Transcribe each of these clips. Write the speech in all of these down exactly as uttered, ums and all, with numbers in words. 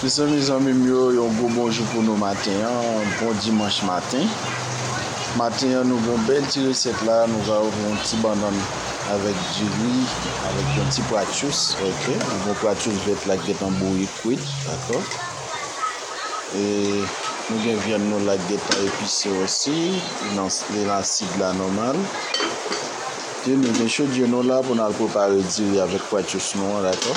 Mezanmi, zanmi m yo, yon gwo bonjou pou nou maten an. Bon dimanch maten. Maten an, nou gen yon bèl ti resèt la. Nou va ouvri yon ti bannann avèk diri, avèk yon ti pratchous, ok? Nou gen pratchous vèt la ki gentan bouyi, kwit, dakò? E nou gen vyann nou la ki gentan epise osi, nan, li nan asid la nòmal. E nou gen chodyè nou la pou n al prepare diri avèk pratchous nou an, dakò?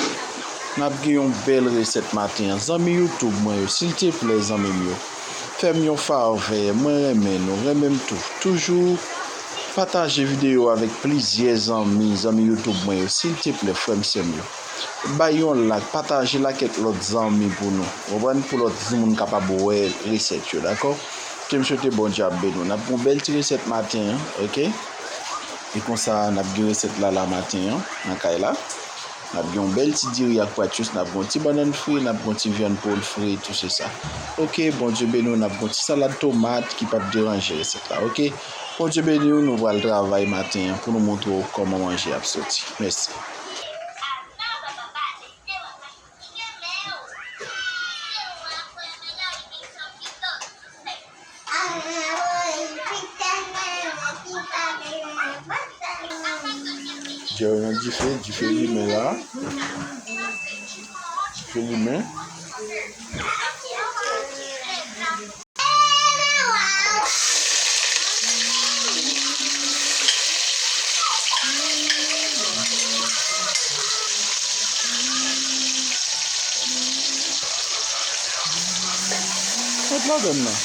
N ap gen yon bèl resèt maten an. Zanmi YouTube mwen yo, silteplè, zanmi m yo, fè m yon favè, mwen renmen nou, renmen m tou. Toujou pataje videyo avèk plizyè zanmi, zanmi YouTube mwen yo, silteplè, frè m, sè m yo. Bay yon like, pataje l ak kèk lòt zanmi pou nou, konprann, pou lòt moun kapab wè resèt yo, dakò? Ke m swete Bondye ap beni w. N ap gen yon bèl ti resèt maten an, ok? E konsa, n ap gen resèt la, la maten an, nan kay la. N ap gen yon bèl ti diri ak pratchous, n ap gen yon ti bannann fri, n ap gen yon ti vyann poul fri, tou se sa. Ok, Bondye beni w, n ap gen yon ti salad tomat ki p ap deranje resèt la, ok? Bondye beni w, nou pral travay maten an pou nou montre w kòman manje ap soti. Mèsi. Djè nan dife, dife limen la. Dife limen. Met ladann nan.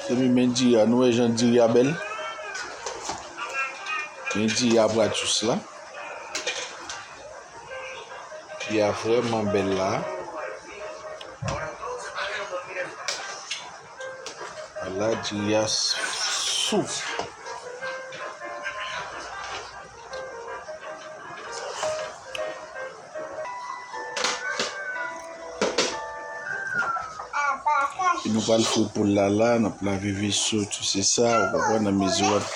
Epi men diri a, nou wè jan diri a bèl? Men diri a pratchous la. Diri a vrèman bèl la. Ala diri a soup. E nou pral fri poul la la, n ap lave veso, tou se sa, ou konprann, anmezi w ap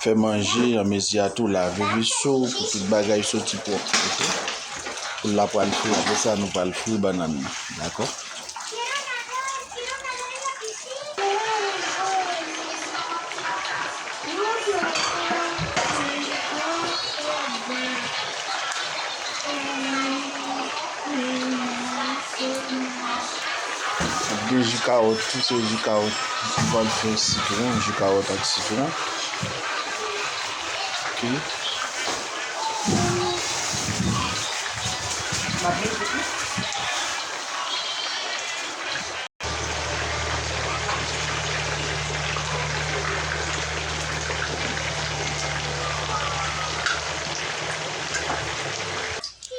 fè manje, anmezi a tou lave veso, pou tout bagay soti pwòp, ok? Poul la pral fri, apre sa nou pral fri bannann nan. Dakò? De ji kawòt, tou se ji kawòt. M pral fè sitwon, ji kawòt ak sitwon. Ok.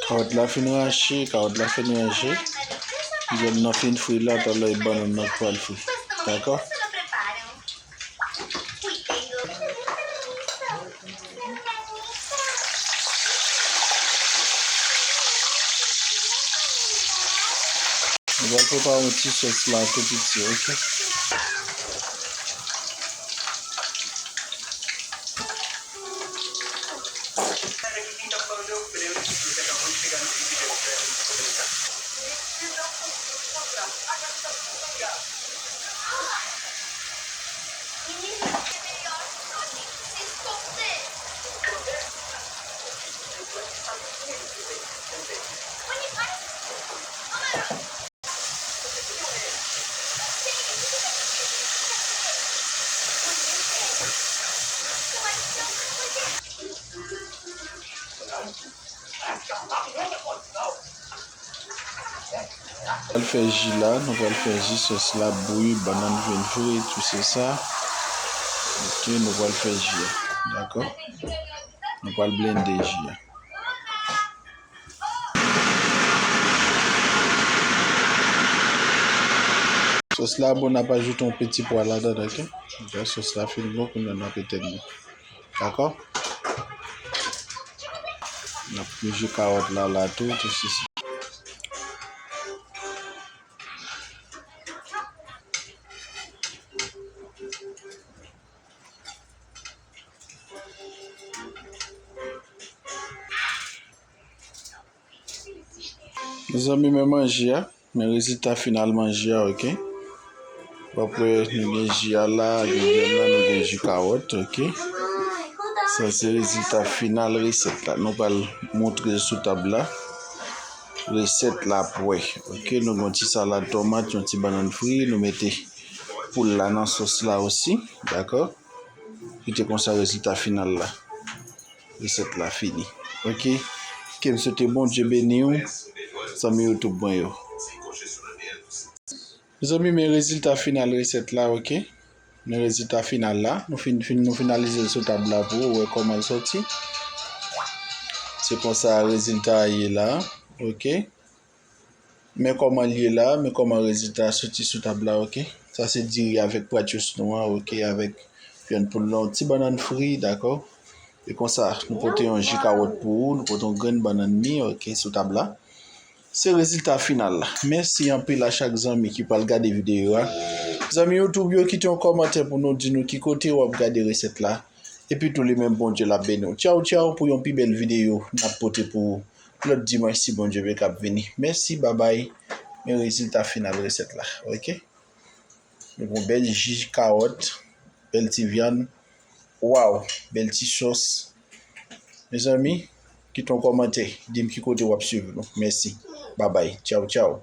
Kawòt la fin rache, kawòt la fin rache. Vyann nan fin fri la, talè bannann nan pral fri. Dakò? Nou pral prepare yon ti sòs la tou piti, ok? Pral fè ji la, nou pral fè ji sòs la bouyi, bannann vin fri, tou se sa. Ok, nou pral fè ji a. Dakò? Nou pral blende ji a. Sòs la bon, n ap ajoute yon peti pwa ladan, ok? Lè sòs la fin bon, kounye a n ap etèn li. Dakò? N ap plouje kawòt la, la tou, tou sesi. Mezanmi, men manje a. Men rezilta final manje a, ok? W ap wè, nou gen ji a la, gen vyann nan, nou gen ji kawòt, ok? Sa se rezilta final resèt la. Nou pral montre sou tab la. Resèt la prè, ok? Nou gen yon ti salad tomat, yon ti bannann fri, nou mete poul la nan sòs la osi, dakò? Kite konsa rezilta final la. Resèt la fini. Ok? Ke m swete Bondye beni w, zanmi YouTube mwen yo. Mezanmi, men rezilta final resèt la, ok? Men rezilta final la. Nou fin, fin, nou finalize l sou tab la pou ou wè kòman l sòti. Se konsa rezilta a ye la, ok? Men kòman l ye la, men kòman rezilta a soti sou tab la, ok? Sa se diri avèk prat yo sou nou an, ok? Avèk vyann poul la, yon ti bannann fri, dakò? E konsa, nou pote yon ji kawòt pou ou, nou pote yon grenn bannann mi, ok, sou tab la. Se rezilta final la. Mèsi anpil a chak zanmi ki pral gade videyo a. Zanmi YouTube yo, kite yon kòmantè pou nou di nou ki kote w ap gade resèt la. Epi tou li menm Bondye l ap beni w. Tchaw, tchaw, pou yon pi bèl videyo n ap pote pou ou lòt dimanch si Bondye vle k ap vini. Mèsi, babay. Men rezilta final resèt la. Ok? Nou pran bèl ji kawòt, bèl ti vyann. Waw, bèl ti sòs. Mezanmi, kite yon kòmantè, di m ki kote w ap swiv nou. Mèsi. Babay. Tchaw, tchaw.